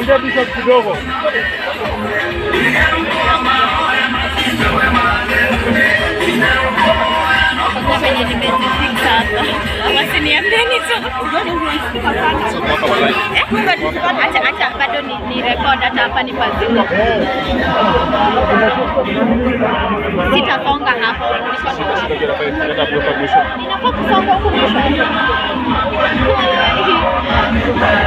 Ongea Bishop kidogo. Penye nimezifika hapa. Wasiniambie nito. Acha acha bado ni record hata hapa ni pazuri. Sitasonga hapo. Ninafaa kusonga huku mwisho.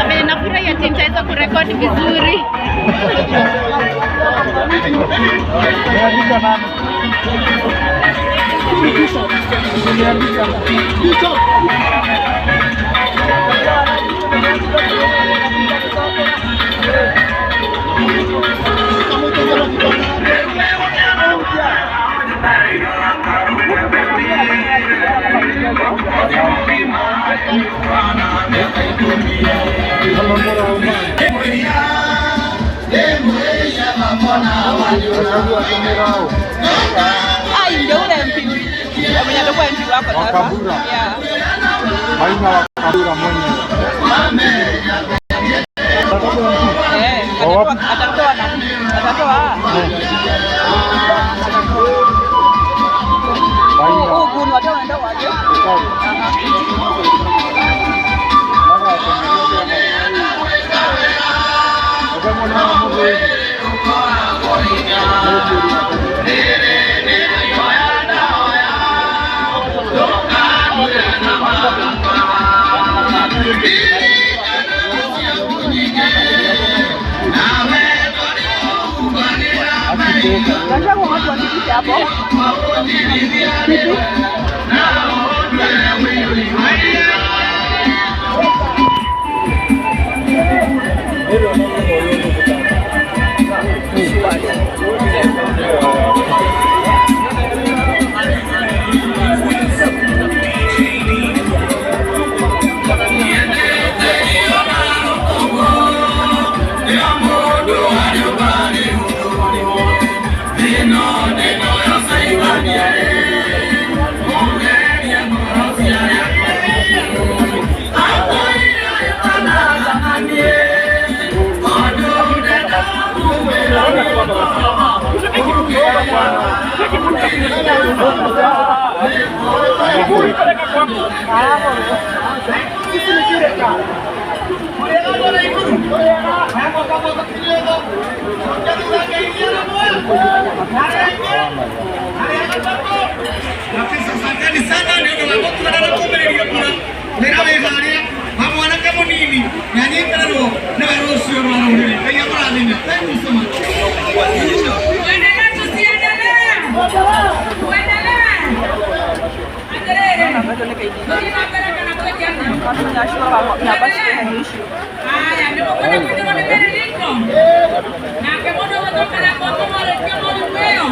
Na nafurahi ati nitaweza kurekodi vizuri. Ai, ndio ule MP mwenye atakuwa MP wako sasa. Wakabura. Yeah. Maina wa Kabura mwenyewe. Eh, atatoa na atatoa. Maina. Huu bunu wataenda waje. Nataka watu waandikishe hapo. Asanteni sana nĩ ũndũ wa gũtwara na kũmĩrĩria mbura wĩra wĩ harĩa wa mwanake mũnini na anyitĩrĩrwo nĩwe rũciũ rwa rũrĩrĩ. Ngai amũrathime. Thank you so much. Tuendelee tusiendelee? Tuendelee. Atĩrĩrĩ, tũthiĩ na mbere kana twĩke atĩa? Haya, nĩmũkwenda kwĩrwo nĩ Mary Lincoln? Nake mũndũ ũgwĩtwo Karangũ mũrĩkia mũrimũ ĩyo.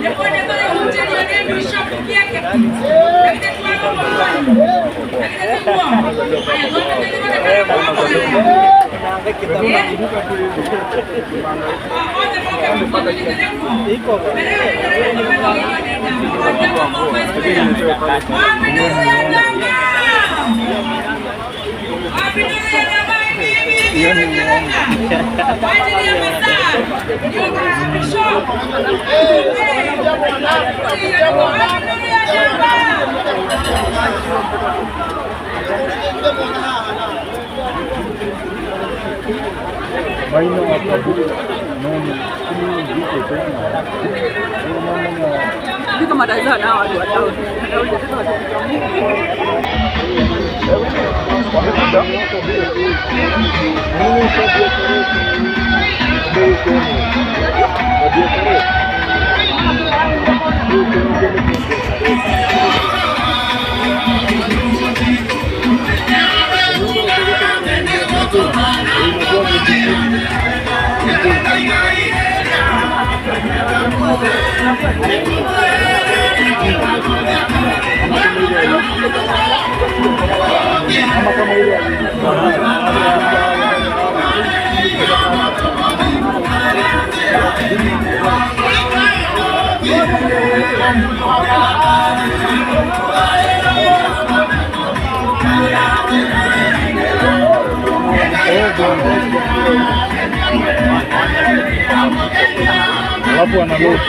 Nĩkwendete ũrĩhunjĩrio nĩ Bishop Kĩeke. Na githĩ ti wa gũkũ kwanyu? Na githĩ tiguo? Haya, twambe tũthie nĩ Karangũ wa Mũraya. Othe moke mũtũnyitĩre kuo. Mbere ĩyo nĩndĩrenda twambe tũgeithio nĩ Ndamba. Wambĩrĩria ya Ndamba. Wambĩrĩria ya Ndamba kwa ajili ya masaa ndio Bishop. Wambĩrĩria ya Ndamba. Maina wa Kabura nono iko tena. Sijui kama ataweza na watu wa town. Ataweza watu Alafu ana load.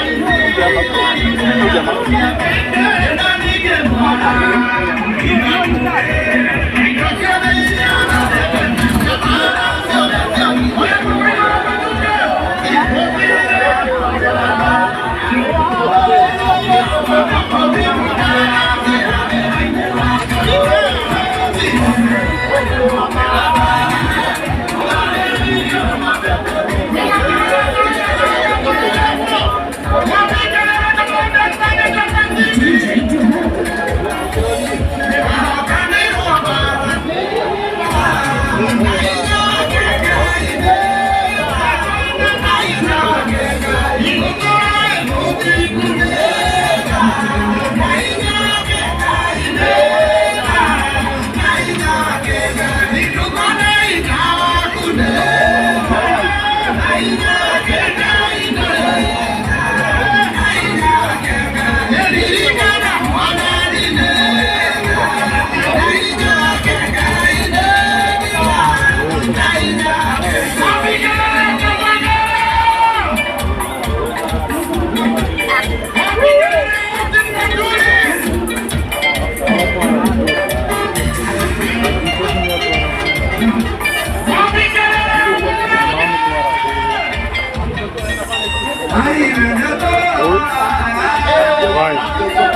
Right.